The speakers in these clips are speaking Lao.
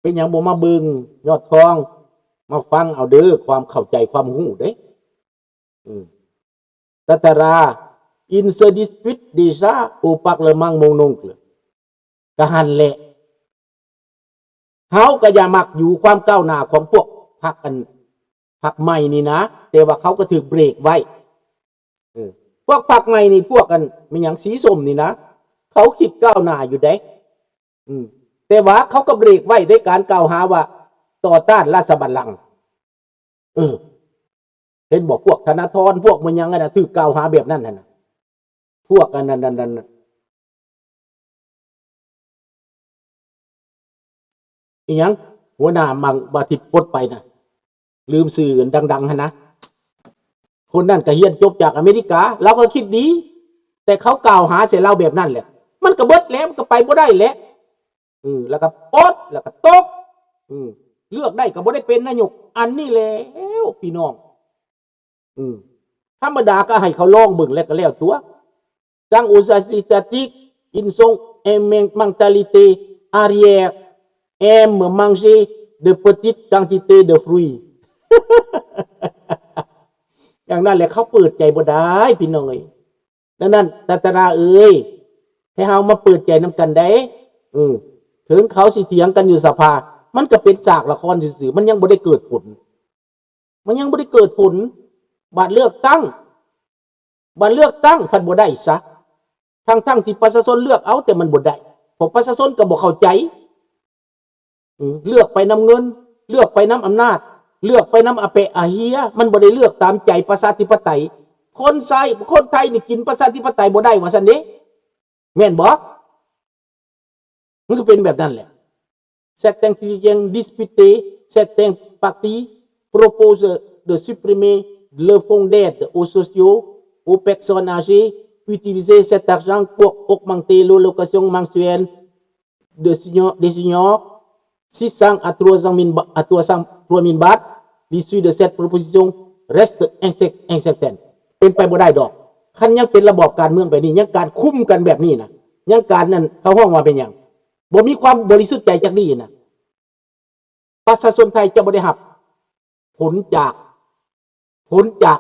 ເປັນຫຍັງບໍ່ມາເບິ່ງຍອດທອງ ມາຟັງເອົາເດີ້ ຄວາມເຂົ້າໃຈ ຄວາມຮູ້ເດ້. ອືມ Tatara, il se dispute déjà au Parlement, mon oncle. ກະຫັ້ນແຫຼະ ເຮົາກະຢາກມັກຢູ່ຄວາມກ້າວໜ້າຂອງພວກພັກອັນ ພັກໃໝ່ນີ້ນະ ແຕ່ວ່າເຂົາກະຖືກເບຣກໄວ້. ເອີ ພວກພັກໃໝ່ນີ້ ພວກອັນ ແມ່ນຫຍັງ ສີສົ້ມນີ້ນະ ເຂົາຄິດກ້າວໜ້າຢູ່ເດ້. ອືມ ແຕ່ວ່າເຂົາກະເບຣກໄວ້ດ້ວຍການກ່າວຫາວ່າຕໍ່ຕ້ານລາຊະບັນລັງ. ເອີ ເຫັນບໍ່ ພວກທະນາທອນ ພວກແມ່ນຫຍັງຫັ້ນນະ ຖືກກ່າວຫາແບບນັ້ນຫັ້ນນະ ພວກອັນນັ້ນ ອັນນັ້ນ ອັນນັ້ນ ອີຫຍັງ ຫົວໜ້າມັງວ່າທີ່ປົດໄປນະ ລືມຊື່ອັນດັງໆຫັ້ນນະ ຄົນນັ້ນກະຮຽນຈົບຈາກອາເມລິກາ ລາວກະຄິດດີ ແຕ່ເຂົາກ່າວຫາໃສ່ລາວແບບນັ້ນແຫຼະ ມັນກະເບິດແຫຼະ ມັນກະໄປບໍ່ໄດ້ແຫຼະ. ເອີ ແລ້ວກະປົດ ແລ້ວກະຕົກ ເອີ ເລືອກໄດ້ກະບໍ່ໄດ້ເປັນນາຍົກ ອັນນີ້ແຫຼະພີ່ນ້ອງ. ອືມ ທຳມະດາກະໃຫ້ເຂົາລອງເບິ່ງແລ້ວກະແລ້ວຕົວະ. Quant aux Asiatiques, ils ont une mentalité arrière, aiment manger de petites quantités de fruits. ຢ່າງນັ້ນແຫຼະ ເຂົາເປີດໃຈບໍ່ໄດ້ພີ່ນ້ອງເອີຍ. ດັ່ງນັ້ນ ຕາຕະລາເອີຍ ໃຫ້ເຮົາມາເປີດໃຈນຳກັນໄດ໋. ເອີ ເຖິງເຂົາຊິຖຽງກັນຢູ່ສະພາ ມັນກະເປັນສາກລະຄອນຊື່ໆ ມັນຍັງບໍ່ໄດ້ເກີດຜົນ ມັນຍັງບໍ່ໄດ້ເກີດຜົນ. ບາດເລືອກຕັ້ງ ບາດເລືອກຕັ້ງພັດບໍ່ໄດ້ຊະ ທັງໆທີ່ປະຊາຊົນເລືອກເອົາ ແຕ່ມັນບໍ່ໄດ້ ເພາະປະຊາຊົນກະບໍ່ເຂົ້າໃຈ. ເລືອກໄປນຳເງິນ ເລືອກໄປນຳອຳນາດ ເລືອກໄປນຳອາແປະອາເຮຍ ມັນບໍ່ໄດ້ເລືອກຕາມໃຈປະຊາທິປະໄຕ. ຄົນໄຊ ຄົນໄທນີ້ກິນປະຊາທິປະໄຕບໍ່ໄດ້ວ່າຊັ້ນເດ້ ແມ່ນບໍ່? ມັນກະເປັນແບບນັ້ນແຫຼະ. Certains quotidiens disputés, certains partis proposent de supprimer le fonds d'aide aux sociaux, aux personnes âgées, utiliser cet argent pour augmenter l'allocation mensuelle de senior, des seniors, six cents à trois cents mille ba-, à trois cents, trois mille bahts, l'issue de cette proposition reste incer-, incertaine. ເປັນໄປບໍ່ໄດ້ດອກ ຄັນຍັງເປັນລະບອບການເມືອງແບບນີ້ ຍັງການຄຸມກັນແບບນີ້ນະ ຍັງການນັ້ນ ເຂົາຮ້ອງວ່າເປັນຫຍັງ? ບໍ່ມີຄວາມບໍລິສຸດໃຈຈັກດີ້ນະ. ປະຊາຊົນໄທຈະບໍ່ໄດ້ຮັບຜົນຈາກ ຜົນຈາກ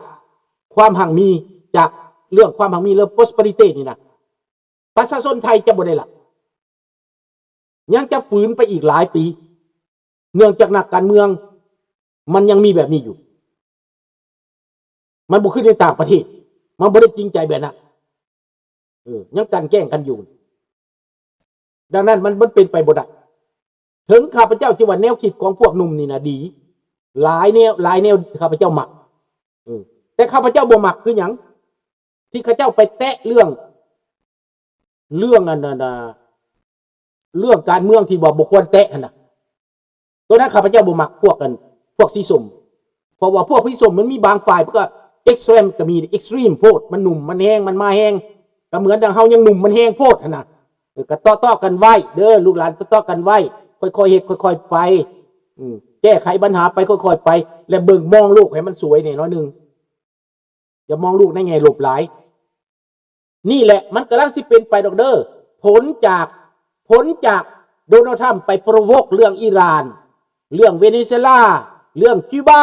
ຄວາມຮັ່ງມີ ຈາກເລື່ອງຄວາມຮັ່ງມີ ເລື່ອງ prosperity ນີ້ນະ ປະຊາຊົນໄທຈະບໍ່ໄດ້ຮັບ ຍັງຈະຝືນໄປອີກຫຼາຍປີ ເນື່ອງຈາກນັກການເມືອງມັນຍັງມີແບບນີ້ຢູ່ ມັນບໍ່ຄືໃນຕ່າງປະເທດ ມັນບໍ່ໄດ້ຈິງໃຈແບບນັ້ນ ເອີ ຍັງກັ່ນແກ້ງກັນຢູ່. ດັ່ງນັ້ນມັນ ມັນເປັນໄປບໍ່ໄດ້. ເຖິງຂ້າພະເຈົ້າຊິວ່າແນວຄິດຂອງພວກໜຸ່ມນີ້ນະດີ ຫຼາຍແນວ ຫຼາຍແນວຂ້າພະເຈົ້າມັກ ເອີ ແຕ່ຂ້າພະເຈົ້າບໍ່ມັກຄືຫຍັງ? ທີ່ເຂົາເຈົ້າໄປແຕະເລື່ອງ ເລື່ອງອັນນັ້ນນະ ເລື່ອງການເມືອງທີ່ວ່າບໍ່ຄວນແຕະຫັ້ນນະ ໂຕນັ້ນຂ້າພະເຈົ້າບໍ່ມັກພວກອັນ ພວກສີສົ້ມ ເພາະວ່າພວກສີສົ້ມມັນມີບາງຝ່າຍ ມັນກະ extreme ກະມີ extreme ໂພດ ມັນໜຸ່ມ ມັນແຮງ ມັນມາແຮງ ກະເໝືອນດັ່ງເຮົາຍັງໜຸ່ມ ມັນແຮງໂພດຫັ້ນນະ ເອີ ກະເຕາະໆກັນໄວ້ເດີ້ ລູກຫຼານເຕາະໆກັນໄວ້ ຄ່ອຍໆເຮັດ ຄ່ອຍໆໄປ ອືມ ແກ້ໄຂບັນຫາໄປຄ່ອຍໆໄປ ແລະເບິ່ງມອງໂລກໃຫ້ມັນສວຍແດ່ໜ້ອຍໜຶ່ງ. ຢ່າມອງໂລກໃນແງ່ລົບຫຼາຍ. ນີ້ແຫຼະ ມັນກຳລັງຊິເປັນໄປດອກເດີ. ຜົນຈາກ ຜົນຈາກໂດນັລ ທຣຳ ໄປໂປຣໂວກເລື່ອງອີຣານ, ເລື່ອງເວເນຊູເອລາ, ເລື່ອງຄິວບາ,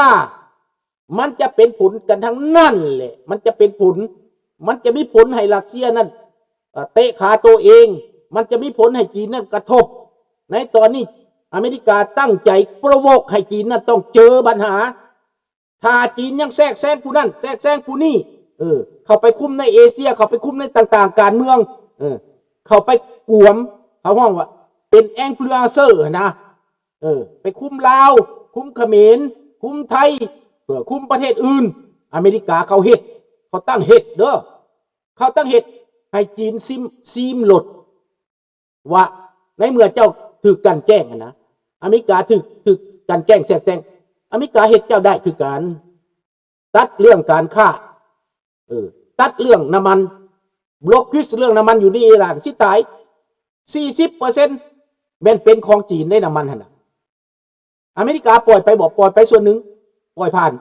ມັນຈະເປັນຜົນກັນທັງນັ້ນແຫຼະ. ມັນຈະເປັນຜົນ, ມັນຈະມີຜົນໃຫ້ຣັດເຊຍນັ້ນ ເອີ ເຕະຂາໂຕເອງ, ມັນຈະມີຜົນໃຫ້ຈີນນັ້ນກະທົບ. ໃນຕອນນີ້ອາເມລິກາຕັ້ງໃຈໂປຣໂວກໃຫ້ຈີນນັ້ນຕ້ອງເຈີບັນຫາ. ຖ້າຈີນຍັງແຊກແຊງຜູ້ນັ້ນ ແຊກແຊງຜູ້ນີ້ ເອີ ເຂົ້າໄປຄຸມໃນເອເຊຍ ເຂົ້າໄປຄຸມໃນຕ່າງໆການເມືອງ ເອີ ເຂົ້າໄປກວມ ເຂົາຮ້ອງວ່າເປັນ influencer ຫັ້ນນະ ເອີ ໄປຄຸມລາວ ຄຸມຂະເໝນ ຄຸມໄທ ເອີ ຄຸມປະເທດອື່ນ ອາເມລິກາເຂົາເຮັດ ເຂົາຕັ້ງເຮັດເດີ ເຂົາຕັ້ງເຮັດໃຫ້ຈີນຊິມ ຊີມໂລດ ວ່າໃນເມື່ອເຈົ້າຖືກກັ່ນແກ້ງຫັ້ນນະ ອາເມລິກາຖືກ ຖືກກັ່ນແກ້ງແຊກແຊງ ອາເມລິກາເຮັດເຈົ້າໄດ້ຄືກັນ ຕັດເລື່ອງການຄ້າ ເອີ ຕັດເລື່ອງນ້ຳມັນ ບລັອກຄຣິສເລື່ອງນ້ຳມັນຢູ່ໃນອີຣານ ຊິຕາຍ ສີ່ສິບເປີເຊັນ ແມ່ນເປັນຂອງຈີນໃນນ້ຳມັນຫັ້ນນະ. ອາເມລິກາປ່ອຍໄປບໍ? ປ່ອຍໄປສ່ວນໜຶ່ງ ປ່ອຍຜ່ານ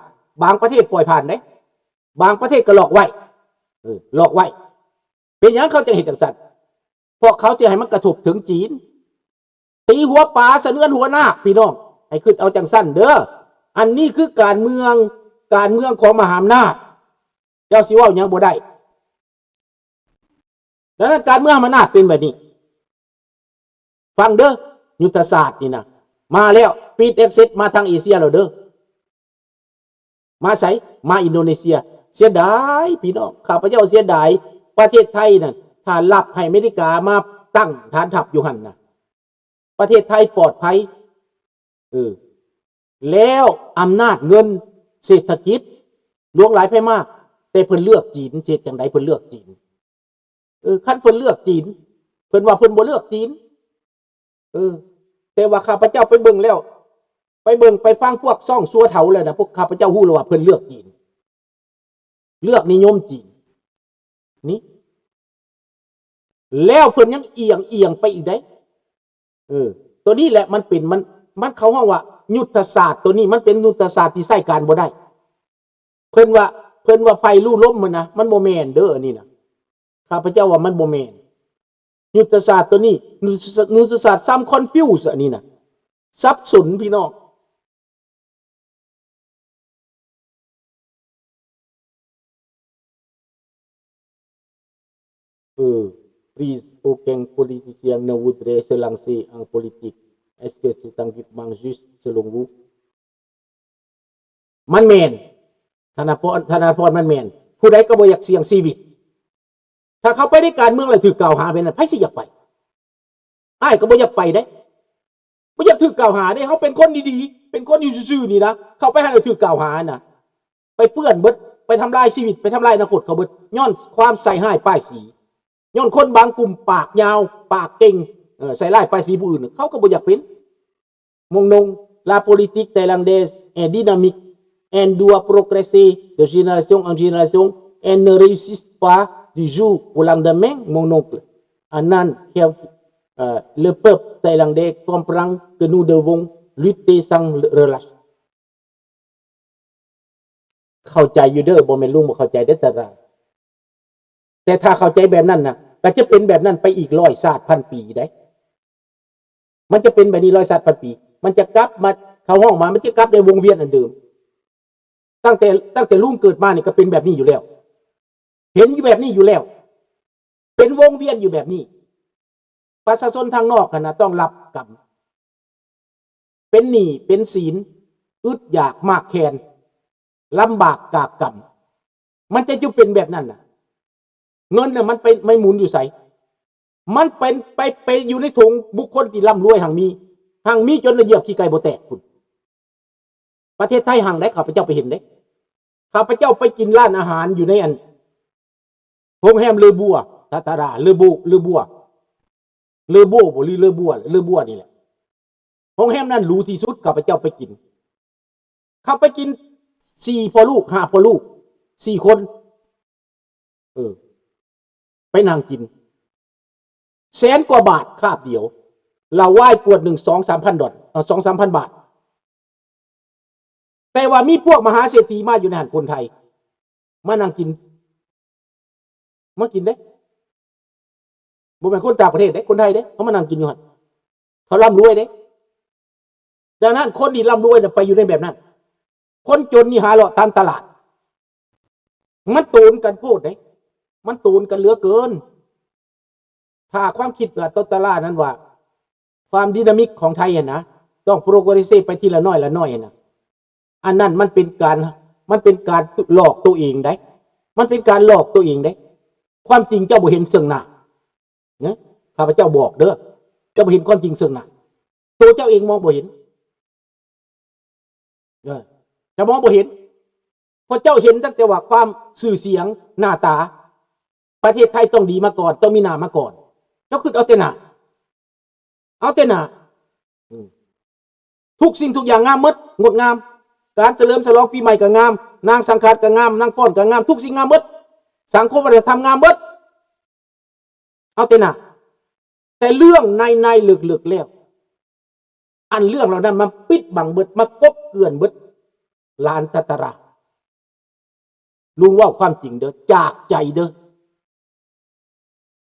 ບາງປະເທດປ່ອຍຜ່ານເດ້ ບາງປະເທດກໍລັອກໄວ້ ເອີ ລັອກໄວ້. ເປັນຫຍັງເຂົາຈຶ່ງເຮັດຈັ່ງຊັ້ນ? ເພາະເຂົາຊິໃຫ້ມັນກະທົບເຖິງຈີນ ຕີຫົວປາສະເໜືອນຫົວນາກ ພີ່ນ້ອງ ໃຫ້ຄິດເອົາຈັ່ງຊັ້ນເດີ້. ອັນນີ້ຄືການເມືອງ, ການເມືອງຂອງມະຫາອຳນາດ ເຈົ້າຊິເວົ້າຫຍັງບໍ່ໄດ້. ດັ່ງນັ້ນການເມືອງມະຫາອຳນາດເປັນແບບນີ້. ຟັງເດີ້ ຍຸດທະສາດນີ້ນະ ມາແລ້ວ ປີດແອັກເຊັສມາທາງເອເຊຍແລ້ວເດີ້. ມາໃສ? ມາອິນໂດເນເຊຍ. ເສຍດາຍພີ່ນ້ອງ, ຂ້າພະເຈົ້າເສຍດາຍ ປະເທດໄທນັ້ນ ຖ້າຮັບໃຫ້ອາເມລິກາມາຕັ້ງຖານທັບຢູ່ຫັ້ນນະ ປະເທດໄທປອດໄພ. ເອີ ແລ້ວອຳນາດເງິນ ເສດຖະກິດ ຫຼວງຫຼາຍໄພມາກ, ແຕ່ເພິ່ນເລືອກຈີນ. ເຮັດຈັ່ງໃດເພິ່ນເລືອກຈີນ? ເອີ ຄັນເພິ່ນເລືອກຈີນ ເພິ່ນວ່າເພິ່ນບໍ່ເລືອກຈີນ. ເອີ ແຕ່ວ່າຂ້າພະເຈົ້າໄປເບິ່ງແລ້ວ ໄປເບິ່ງໄປຟັງພວກຊ່ອງຊົ່ວເຖົ້າແລ້ວນະ, ພວກຂ້າພະເຈົ້າຮູ້ແລ້ວວ່າເພິ່ນເລືອກຈີນ. ເລືອກນິຍົມຈີນນີ້ ແລ້ວເພິ່ນຍັງອຽງໆໄປອີກເດ້. ເອີ ໂຕນີ້ແຫຼະມັນເປັນ ມັນ ມັນ ເຂົາຮ້ອງວ່າຍຸດທະສາດໂຕນີ້ ມັນເປັນຍຸດທະສາດທີ່ໃຊ້ການບໍ່ໄດ້. ເພິ່ນວ່າ ເພິ່ນວ່າໄຟລູ້ລົມຫັ້ນນະ ມັນບໍ່ແມ່ນເດີ້ ອັນນີ້ນະ. ຂ້າພະເຈົ້າວ່າມັນບໍ່ແມ່ນ. ຍຸດທະສາດໂຕນີ້ ຍຸດທະສາດ ຍຸດທະສາດຊ້ຳຄອນຟິວສ໌ ອັນນີ້ນະ ສັບສົນພີ່ນ້ອງ. Euh, please, aucun politicien ne voudrait se lancer en politique. Est-ce que c'est un jugement juste selon vous? ມັນແມ່ນ ທະນາພອນ ທະນາພອນ ມັນແມ່ນ. ຜູ້ໃດກໍບໍ່ຢາກສ່ຽງຊີວິດ. ຖ້າເຂົ້າໄປໃນການເມືອງແລ້ວຖືກກ່າວຫາແບບນັ້ນ ໃຜຊິຢາກໄປ? ອ້າຍກໍບໍ່ຢາກໄປເດ້ ບໍ່ຢາກຖືກກ່າວຫາເດ້. ເຮົາເປັນຄົນດີໆ ເປັນຄົນຢູ່ຊື່ໆນີ້ນະ ເຂົ້າໄປຫັ້ນແລ້ວຖືກກ່າວຫານະ ໄປເປື້ອນເບິດ ໄປທຳລາຍຊີວິດ ໄປທຳລາຍອະນາຄົດເຂົາເບິດ ຍ້ອນຄວາມໃສ່ຮ້າຍປ້າຍສີ ຍ້ອນຄົນບາງກຸ່ມປາກຍາວ ປາກເກັ່ງ ເອີ ໃສ່ຮ້າຍປ້າຍສີຜູ້ອື່ນ ເຂົາກໍບໍ່ຢາກເປັນ. Mon nom, la politique thaïlandaise est dynamique. Elle doit progresser de génération en génération. Elle ne réussit pas du jour au lendemain, mon oncle. Anand, euh, le peuple thaïlandais comprend que nous devons lutter sans relâche. ເຂົ້າໃຈຢູ່ເດີ້ ບໍ່ແມ່ນລຸງບໍ່ເຂົ້າໃຈເດີ້ ແຕ່ ແຕ່ຖ້າເຂົ້າໃຈແບບນັ້ນນະ ກໍຈະເປັນແບບນັ້ນໄປອີກຮ້ອຍຊາດພັນປີເດ້. ມັນຈະເປັນແບບນີ້ຮ້ອຍຊາດພັນປີ ມັນຈະກັບມາ ເຂົາຮ້ອງມາ ມັນຈະກັບໃນວົງວຽນອັນເດີມ. ຕັ້ງແຕ່ ຕັ້ງແຕ່ລຸງເກີດມານີ້ກໍເປັນແບບນີ້ຢູ່ແລ້ວ ເຫັນຢູ່ແບບນີ້ຢູ່ແລ້ວ ເປັນວົງວຽນຢູ່ແບບນີ້. ປະຊາຊົນທາງນອກຫັ້ນນະ ຕ້ອງຮັບກຳ ເປັນໜີ້ເປັນສິນ ອຶດຢາກມາກແຄນ ລຳບາກກາກກຳ ມັນຈະຢູ່ເປັນແບບນັ້ນນະ. ເງິນນະ ມັນໄປ ໄປໝູນຢູ່ໃສ? ມັນເປັນ ໄປ ໄປຢູ່ໃນຖົງບຸກຄົນທີ່ລ່ຳລວຍຮັ່ງມີ ຮັ່ງມີຈົນລະຢຽບຂີ້ໄກ່ບໍ່ແຕກພຸ້ນ. ປະເທດໄທຮັ່ງໄດ໋ ຂ້າພະເຈົ້າໄປເຫັນເດ້. ຂ້າພະເຈົ້າໄປກິນຮ້ານອາຫານຢູ່ໃນອັນ ໂຮງແຮມເລີບົວ ຕາຕາດາ ເລີໂບ ເລີບົວ ເລີໂບບໍ ຫຼືເລີບົວ ເລີບົວນີ້ແຫຼະ. ໂຮງແຮມນັ້ນຫຼູທີ່ສຸດ ຂ້າພະເຈົ້າໄປກິນ. ເຂົ້າໄປກິນສີ່ພໍ່ລູກ ຫ້າພໍ່ລູກ ສີ່ຄົນ ເອີ ໄປນັ່ງກິນ ແສນກວ່າບາດຄາບດຽວ. ເຫຼົ້າວາຍຂວດໜຶ່ງ ສອງສາມພັນດອນ ເອີ ສອງສາມພັນບາດ. ແຕ່ວ່າມີພວກມະຫາເສດຖີມາຢູ່ໃນຫັ້ນ ຄົນໄທ ມານັ່ງກິນ ມາກິນເດ້ ບໍ່ແມ່ນຄົນຕ່າງປະເທດເດ້ ຄົນໄທເດ້ ເຂົາມານັ່ງກິນຢູ່ຫັ້ນ ເຂົາລ່ຳລວຍເດ້. ດັ່ງນັ້ນ ຄົນທີ່ລ່ຳລວຍນະ ໄປຢູ່ໃນແບບນັ້ນ ຄົນຈົນນີ້ຫາເລາະຕາມຕະຫຼາດ. ມັນໂຕນກັນໂພດເດ້ ມັນໂຕນກັນເຫຼືອເກີນ. ຖ້າຄວາມຄິດວ່າຕົດຕະຫຼາດນັ້ນວ່າ ຄວາມດີນາມິກຂອງໄທຫັ້ນນະ ຕ້ອງໂປຣເກຣສໄປທີລະໜ້ອຍລະໜ້ອຍຫັ້ນນະ ອັນນັ້ນມັນເປັນການ ມັນເປັນການຫຼອກໂຕເອງໄດ໋ ມັນເປັນການຫຼອກໂຕເອງເດ້. ຄວາມຈິງເຈົ້າບໍ່ເຫັນເຊິ່ງໜ້າ ນະ ຂ້າພະເຈົ້າບອກເດີ້ ເຈົ້າບໍ່ເຫັນຄວາມຈິງເຊິ່ງໜ້າ ໂຕເຈົ້າເອງມອງບໍ່ເຫັນ ເອີ ເຈົ້າມອງບໍ່ເຫັນ ເພາະເຈົ້າເຫັນຕັ້ງແຕ່ວ່າຄວາມຊື່ສຽງ ໜ້າຕາ ປະເທດໄທຕ້ອງດີມາກ່ອນ ຕ້ອງມີໜ້າມາກ່ອນ ເຈົ້າຄິດເອົາແຕ່ໜ້າ ເອົາແຕ່ໜ້າ ອືມ ທຸກສິ່ງທຸກຢ່າງງາມໝົດ ງົດງາມ ການສະເຫຼີມສະຫຼອງປີໃໝ່ກໍງາມ ນາງສັງຂາດກໍງາມ ນາງຟ້ອນກໍງາມ ທຸກສິ່ງງາມໝົດ ສັງຄົມວັດທະນະທຳງາມໝົດ ເອົາແຕ່ໜ້າ ແຕ່ເລື່ອງໃນໆເລິກໆແລ້ວ ອັນເລື່ອງເຫຼົ່ານັ້ນມາປິດບັງເບິດ ມາກົບເກື່ອນເບິດ ຫຼານຕາຕະລາ ລຸງເວົ້າຄວາມຈິງເດີ້ ຈາກໃຈເດີ້.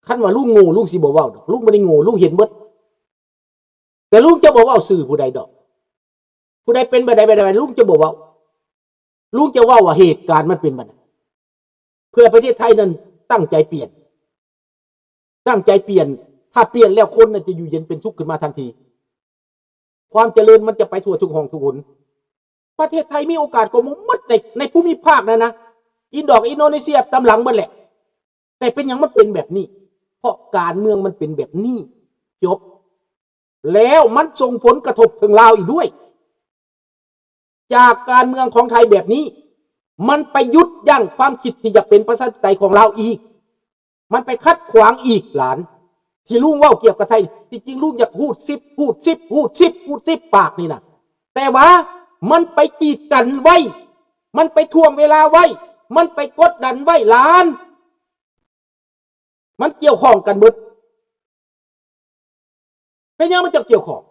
ຄັນວ່າລຸງໂງ່ ລຸງຊິບໍ່ເວົ້າດອກ ລຸງບໍ່ໄດ້ໂງ່ ລຸງເຫັນເບິດ. ຕ່ລຸງຈະບໍ່ເວົ້າຊື່ຜູ້ໃດດອກ. ຜູ້ໃດເປັນແບບໃດ ແບບໃດ ລຸງຈະບໍ່ເວົ້າ. ລຸງຈະເວົ້າວ່າເຫດການມັນເປັນແບບໃດ ເພື່ອປະເທດໄທນັ້ນຕັ້ງໃຈປ່ຽນ, ຕັ້ງໃຈປ່ຽນ. ຖ້າປ່ຽນແລ້ວ ຄົນນັ້ນຈະຢູ່ເຢັນເປັນສຸກຂຶ້ນມາທັນທີ. ຄວາມຈະເລີນມັນຈະໄປທົ່ວທຸກຫ້ອງທຸກຫົນ. ປະເທດໄທມີໂອກາດກວ່າໝູ່ໝົດໃນ ໃນພູມິພາກນັ້ນນະ. ອິນດອກ ອິນໂດເນເຊຍຕາມຫຼັງໝົດແຫຼະ. ແຕ່ເປັນຫຍັງມັນເປັນແບບນີ້? ເພາະການເມືອງມັນເປັນແບບນີ້. ຈົບ. ແລ້ວມັນສົ່ງຜົນກະທົບເຖິງລາວອີກດ້ວຍ. ຈາກການເມືອງຂອງໄທແບບນີ້ ມັນໄປຢຸດຢັ້ງຄວາມຄິດທີ່ຈະເປັນປະຊາທິປະໄຕຂອງລາວອີກ. ມັນໄປຂັດຂວາງອີກຫຼານ. ທີ່ລຸງເວົ້າກ່ຽວກັບໄທ ທີ່ຈິງລຸງຢາກຮູດສິບ ຮູດສິບ ຮູດສິບ ຮູດສິບປາກນີ້ນະ, ແຕ່ວ່າມັນໄປກີດກັນໄວ້, ມັນໄປຖ່ວງເວລາໄວ້, ມັນໄປກົດດັນໄວ້ຫຼານ. ມັນກ່ຽວຂ້ອງກັນເບິດ. ເປັນຫຍັງມັນຈະກ່ຽວຂ້ອງ?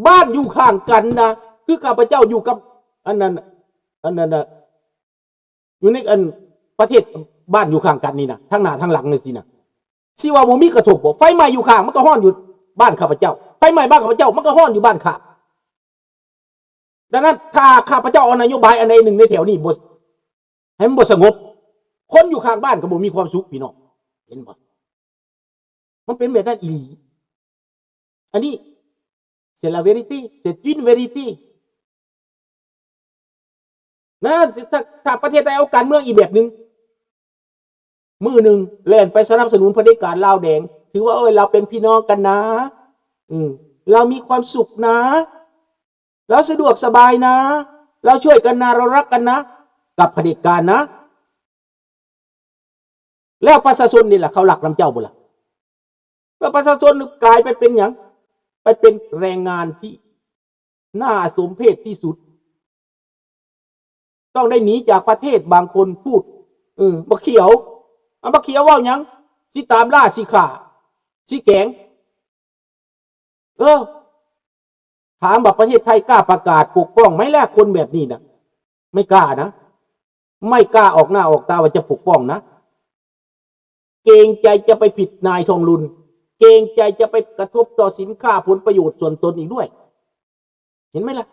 ບ້ານຢູ່ຂ້າງກັນນະ, ຄືຂ້າພະເຈົ້າຢູ່ກັບອັນນັ້ນ ອັນນັ້ນນະ ຢູ່ໃນອັນປະເທດ ບ້ານຢູ່ຂ້າງກັນນີ້ນະ, ທາງໜ້າທາງຫຼັງຈັ່ງຊີ້ນະ, ຊິວ່າບໍ່ມີກະທົບບໍ່? ໄຟໄໝ້ຢູ່ຂ້າງ ມັນກໍຮ້ອນຢູ່ບ້ານຂ້າພະເຈົ້າ, ໄຟໄໝ້ບ້ານຂ້າພະເຈົ້າ ມັນກໍຮ້ອນຢູ່ບ້ານຂ້າງ. ດັ່ງນັ້ນ ຖ້າຂ້າພະເຈົ້າເອົານະໂຍບາຍອັນໃດໜຶ່ງໃນແຖວນີ້ບໍ່ ໃຫ້ມັນບໍ່ສະຫງົບ, ຄົນຢູ່ຂ້າງບ້ານກໍບໍ່ມີຄວາມສຸກ ພີ່ນ້ອງ ເຫັນບໍ່? ມັນເປັນແບບນັ້ນອີ່ຫຼີ. ອັນນີ້ c'est la vérité, c'est une vérité ນະ. ຖ້າ ຖ້າປະເທດໃດເອົາການເມືອງອີກແບບໜຶ່ງ, ມື້ໜຶ່ງແລ່ນໄປສະໜັບສະໜູນຜະເດັດການລາວແດງ, ຖືວ່າ ເອີຍ ລາວເປັນພີ່ນ້ອງກັນນະ, ເອີ ລາວມີຄວາມສຸກນະ, ລາວສະດວກສະບາຍນະ, ລາວຊ່ວຍກັນນະ, ລາວຮັກກັນນະ, ກັບຜະເດັດການນະ. ແລ້ວປະຊາຊົນນີ້ລະ ເຂົາລັກນຳເຈົ້າບໍ່ລະ? ແລ້ວປະຊາຊົນກາຍໄປເປັນຫຍັງ? ໄປເປັນແຮງງານທີ່ໜ້າສົມເພດທີ່ສຸດ. ຕ້ອງໄດ້ໜີຈາກປະເທດ. ບາງຄົນພູດ ເອີ ບັກຂຽວ, ອາ ບັກຂຽວເວົ້າຫຍັງ? ຊິຕາມລ່າ, ຊິຂ້າ, ຊິແກງ. ເອີ ຖາມວ່າປະເທດໄທກ້າປະກາດປົກປ້ອງໄໝລະ ຄົນແບບນີ້ນະ? ໄມ່ກ້ານະ, ໄມ່ກ້າອອກໜ້າອອກຕາວ່າຈະປົກປ້ອງນະ. ເກງໃຈຈະໄປຜິດນາຍທອງລຸນ, ເກງໃຈຈະໄປກະທົບຕໍ່ສິນຄ້າຜົນປະໂຫຍດສ່ວນຕົນອີກດ້ວຍ. ເຫັນໄໝລະ?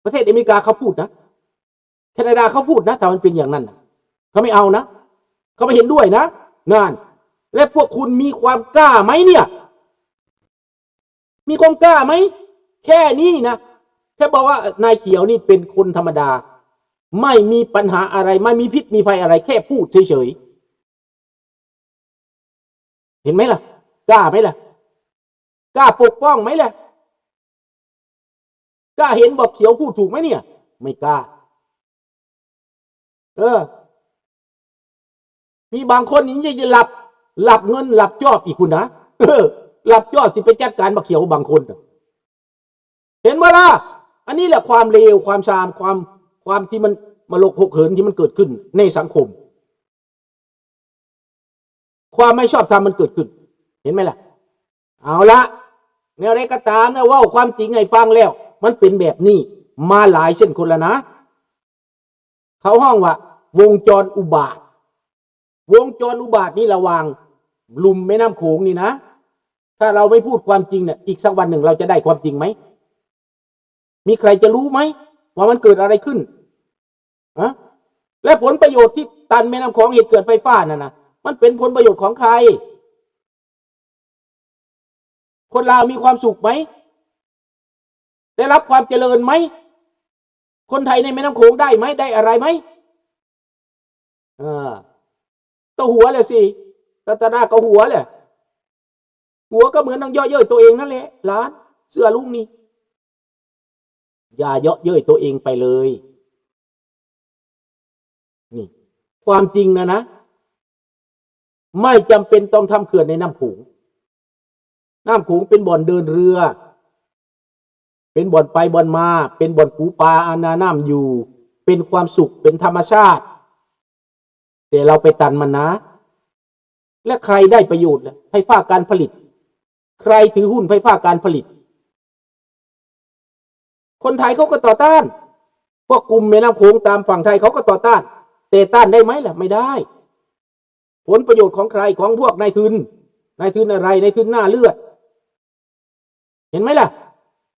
ປະເທດອາເມລິກາເຂົາພູດນະ, ແຄນາດາເຂົາພູດນະ, ຖ້າມັນເປັນຢ່າງນັ້ນນະ ເຂົາໄມ່ເອົານະ, ເຂົາບໍ່ເຫັນດ້ວຍນະ. ນັ້ນ ແລະ ພວກຄຸນມີຄວາມກ້າໄໝເນຍ? ມີຄວາມກ້າໄໝ? ແຄ່ນີ້ນະ, ແຄ່ບອກວ່ານາຍຂຽວນີ້ເປັນຄົນທຳມະດາ, ໄມ່ມີປັນຫາອະໄລ, ໄມ່ມີພິດມີໄພອະໄລ, ແຄ່ພູດເສີຍໆ. ເຫັນໄໝລະ? ກ້າໄໝລະ? ກ້າປົກປ້ອງໄໝລະ? ກ້າເຫັນບໍ່ ຂຽວພູດຖືກໄໝເນຍ? ໄມ່ກ້າ. ເອີ ມີບາງຄົນນີ້ຍັງຈະລັບ ລັບເງິນ ລັບຈອບອີກພຸ້ນນະ. ເອີ ລັບຈອບຊິໄປຈັດການບັກຂຽວບາງຄົນນະ. ເຫັນບໍ່ລະ? ອັນນີ້ແຫຼະຄວາມເລວ ຄວາມຊາມ ຄວາມ ຄວາມທີ່ມັນມະລົກຫົກເຫີນທີ່ມັນເກີດຂຶ້ນໃນສັງຄົມ. ຄວາມໄມ່ຊອບທຳມັນເກີດຂຶ້ນ ເຫັນໄໝລະ? ເອົາລະ ແນວໃດກໍຕາມນະ ເວົ້າຄວາມຈິງໃຫ້ຟັງແລ້ວ ມັນເປັນແບບນີ້ມາຫຼາຍເຊັ່ນຄົນລະນະ. ເຂົາຮ້ອງວ່າວົງຈອນອຸບາດ, ວົງຈອນອຸບາດນີ້ລະຫວ່າງລຸ່ມແມ່ນ້ຳໂຂງນີ້ນະ. ຖ້າເຮົາໄມ່ພູດຄວາມຈິງນະ ອີກສັກວັນໜຶ່ງເຮົາຈະໄດ້ຄວາມຈິງໄໝ? ມີໃຄຈະຮູ້ໄໝວ່າມັນເກີດອະໄລຂຶ້ນ? ຮະ? ແລະ ຜົນປະໂຫຍດທີ່ຕັນແມ່ນ້ຳຂອງເຮັດເຂື່ອນໄຟຟ້ານັ້ນນະ ມັນເປັນຜົນປະໂຫຍດຂອງໃຄ? ຄົນລາວມີຄວາມສຸກໄໝ? ໄດ້ຮັບຄວາມຈະເລີນໄໝ? ຄົນໄທໃນແມ່ນ້ຳໂຂງໄດ້ໄໝ? ໄດ້ອະໄລໄໝ? ເອີ ກໍຫົວແຫຼະຊິ ລັດຕະນາກໍຫົວແຫຼະ. ຫົວກໍເໝືອນນາງເຍາະເຍີ້ຍຕົວເອງນັ້ນແຫຼະ ຫຼານ ເຊື່ອລຸງນີ້ ຢ່າເຍາະເຍີ້ຍຕົວເອງໄປເລີຍ. ນີ້ ຄວາມຈິງນະນະ ໄມ່ຈຳເປັນຕ້ອງທຳເຂື່ອນໃນນ້ຳໂຂງ. ນ້ຳໂຂງເປັນບ່ອນເດີນເຮືອ, ເປັນບ່ອນໄປບ່ອນມາ, ເປັນບ່ອນປູປາອານານ້ຳຢູ່, ເປັນຄວາມສຸກ, ເປັນທຳມະຊາດ. ແຕ່ເຮົາໄປຕັນມັນນະ ແລະ ໃຄໄດ້ປະໂຫຍດລະ? ໄຟຟ້າການຜະລິດ ໃຄຖືຫຸ້ນໄຟຟ້າການຜະລິດ? ຄົນໄທເຂົາກໍຕໍ່ຕ້ານ, ພວກກຸ່ມແມ່ນ້ຳໂຂງຕາມຝັ່ງໄທເຂົາກໍຕໍ່ຕ້ານ, ແຕ່ຕ້ານໄດ້ໄໝລະ? ໄມ່ໄດ້. ຜົນປະໂຫຍດຂອງໃຄ? ຂອງພວກນາຍທຶນ. ນາຍທຶນອະໄລ? ນາຍທຶນໜ້າເລືອດ. ເຫັນໄໝລະ?